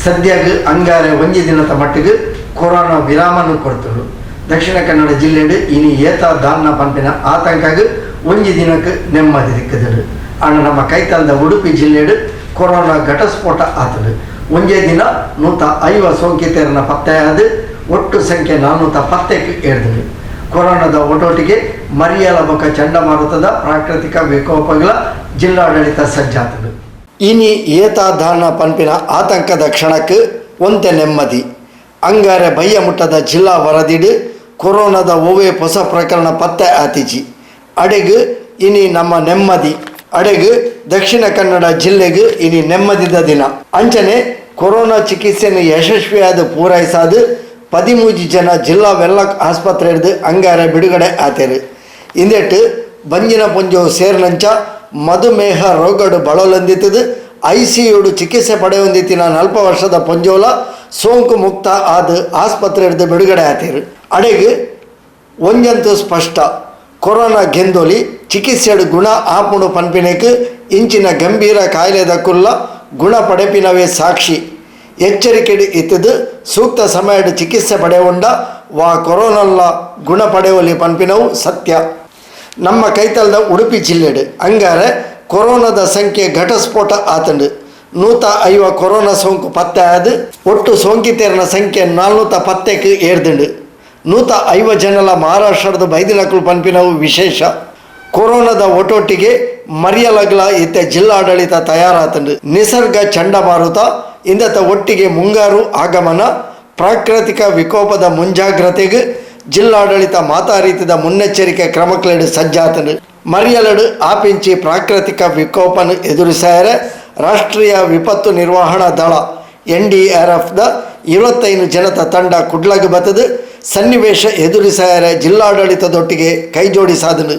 ಸದ್ಯಗ್ ಅಂಗಾರೆ ಒಂಜಿ ದಿನತ ಮಟ್ಟಿಗ್ ಕೊರೋನಾ ವಿರಾಮನ್ ಕೊರ್ತುಂಡು. ದಕ್ಷಿಣ ಕನ್ನಡ ಜಿಲ್ಲೆಡ್ ಇನಿ ಏತ ದಾನ್ನ ಪನ್ಪಿನ ಆತಂಕಗ್ ಒಂಜಿ ದಿನಕ್ ನೆಮ್ಮದಿ ತಿಕ್ಕುದುಂಡು. ಆಂಡ ನಮ್ಮ ಕೈತಲ್ದ ಉಡುಪಿ ಜಿಲ್ಲೆಡ್ ಕೊರೋನಾ ಘಟಸ್ಫೋಟ ಆತ್ಂಡ್. ಒಂಜೇ ದಿನ 150 ಸೋಂಕಿತೆರ್ನ ಪತ್ತೆ ಆದ್ ಒಟ್ಟು ಸಂಖ್ಯೆ 410 ಕ್ಕ್ ಏರ್ದ್ಂಡ್. ಕೊರೋನಾದ ಒಟ್ಟೊಟ್ಟಿಗೆ ಮರಿಯಾಲ ಬೊಕ್ಕ ಚಂಡಮಾರುತದ ಪ್ರಾಕೃತಿಕ ವಿಕೋಪಗಳ ಜಿಲ್ಲಾಡಳಿತ ಸಜ್ಜಾತ್ಂಡ್. ಇನಿ ಏತ ದಾನ್ನ ಪನ್ಪಿನ ಆತಂಕದ ಕ್ಷಣಕ್ ಒಂತೆ ನೆಮ್ಮದಿ. ಅಂಗಾರೆ ಬಯ್ಯ ಮುಟ್ಟದ ಜಿಲ್ಲಾ ವರದಿಡ್ ಕೊರೋನಾದ ಒವ್ವೇ ಪೊಸ ಪ್ರಕರಣ ಪತ್ತೆ ಆತಿಜಿ. ಅಡೆಗ್ ಇನಿ ನಮ್ಮ ನೆಮ್ಮದಿ. ಅಡೆಗ್ ದಕ್ಷಿಣ ಕನ್ನಡ ಜಿಲ್ಲೆಗ್ ಇನಿ ನೆಮ್ಮದಿದ ದಿನ. ಅಂಚನೆ ಕೊರೋನಾ ಚಿಕಿತ್ಸೆನ್ ಯಶಸ್ವಿಯಾದ್ ಪೂರೈಸಾದ್ 13 ಜನ ಜಿಲ್ಲಾ ವೆನ್ಲಾಕ್ ಆಸ್ಪತ್ರೆರ್ದ್ ಅಂಗಾರೆ ಬಿಡುಗಡೆ ಆತೆರ್. ಇಂದೆಟ್ ಬಂಜಿನ ಪೊಂಜೋವು ಸೇರಿನಂಚ ಮಧುಮೇಹ ರೋಗಡ್ ಬಳಲೊಂದಿತ್ತುದು ಐಸಿಯುಡ್ ಚಿಕಿತ್ಸೆ ಪಡೆಯೊಂದಿತ್ತಿನ 40 ವರ್ಷದ ಪೊಂಜೋಲ ಸೋಂಕು ಮುಕ್ತ ಆದ್ ಆಸ್ಪತ್ರೆರ್ದ್ ಬಿಡುಗಡೆ ಆತೆರ್. ಅಡೆಗ್ ಒಂಜಂತೂ ಸ್ಪಷ್ಟ, ಕೊರೋನಾ ಗೆಂದೊಲಿ, ಚಿಕಿತ್ಸೆಡ್ ಗುಣ ಆಪುಂಡು ಪನ್ಪಿನೆಕ್ ಇಂಚಿನ ಗಂಭೀರ ಕಾಯಿಲೆದಕುಲ್ಲ ಗುಣ ಪಡೆಪಿನವೇ ಸಾಕ್ಷಿ. ಎಚ್ಚರಿಕೆಡ್ ಇತ್ತುದು ಸೂಕ್ತ ಸಮಯಡ್ ಚಿಕಿತ್ಸೆ ಪಡೆಯೊಂಡ ವಾ ಕೊರೋನಾಲ ಗುಣ ಪಡೆಯೊಲಿ ಪನ್ಪಿನವು ಸತ್ಯ. ನಮ್ಮ ಕೈತಲ್ದ ಉಡುಪಿ ಜಿಲ್ಲೆಡ್ ಅಂಗಾರೆ ಕೊರೋನಾದ ಸಂಖ್ಯೆ ಘಟಸ್ಫೋಟ ಆತುಂಡು. 150 ಕೊರೋನಾ ಸೋಂಕು ಪತ್ತೆ ಆದ್ ಒಟ್ಟು ಸೋಂಕಿತೆರ್ನ ಸಂಖ್ಯೆ 410 ಕ್ಕ್ ಏರ್ದ್ಂಡ್. 150 ಜನಲ ಮಹಾರಾಷ್ಟ್ರದ ಬೈದಿನಕುಲು ಪನ್ಪಿನವು ವಿಶೇಷ. ಕೊರೋನಾದ ಒಟ್ಟೊಟ್ಟಿಗೆ ಮರಿಯಲಗ್ಲ ಇತ್ತೆ ಜಿಲ್ಲಾಡಳಿತ ತಯಾರಾತುಂಡು. ನಿಸರ್ಗ ಚಂಡಮಾರುತ ಇಂದತ ಒಟ್ಟಿಗೆ ಮುಂಗಾರು ಆಗಮನ, ಪ್ರಾಕೃತಿಕ ವಿಕೋಪದ ಮುಂಜಾಗ್ರತೆಗ್ ಜಿಲ್ಲಾಡಳಿತ ಮಾತಾ ರೀತಿದ ಮುನ್ನೆಚ್ಚರಿಕೆ ಕ್ರಮಕ್ಲೆಡ್ ಸಜ್ಜಾತುಂಡು. ಮರಿಯಲಡ್ ಆಪಿಂಚಿ ಪ್ರಾಕೃತಿಕ ವಿಕೋಪನ್ ಎದುರಿಸಾಯರೆ ರಾಷ್ಟ್ರೀಯ ವಿಪತ್ತು ನಿರ್ವಹಣಾ ದಳ ಎನ್ಡಿಆರ್ಎಫ್ ದ 25 ಜನತ ತಂಡ ಕುಡ್ಲಗ್ ಬತ್ತುದು ಸನ್ನಿವೇಶ ಎದುರಿಸಾಯರೆ ಜಿಲ್ಲಾಡಳಿತದೊಟ್ಟಿಗೆ ಕೈಜೋಡಿಸಾದುಂಡು.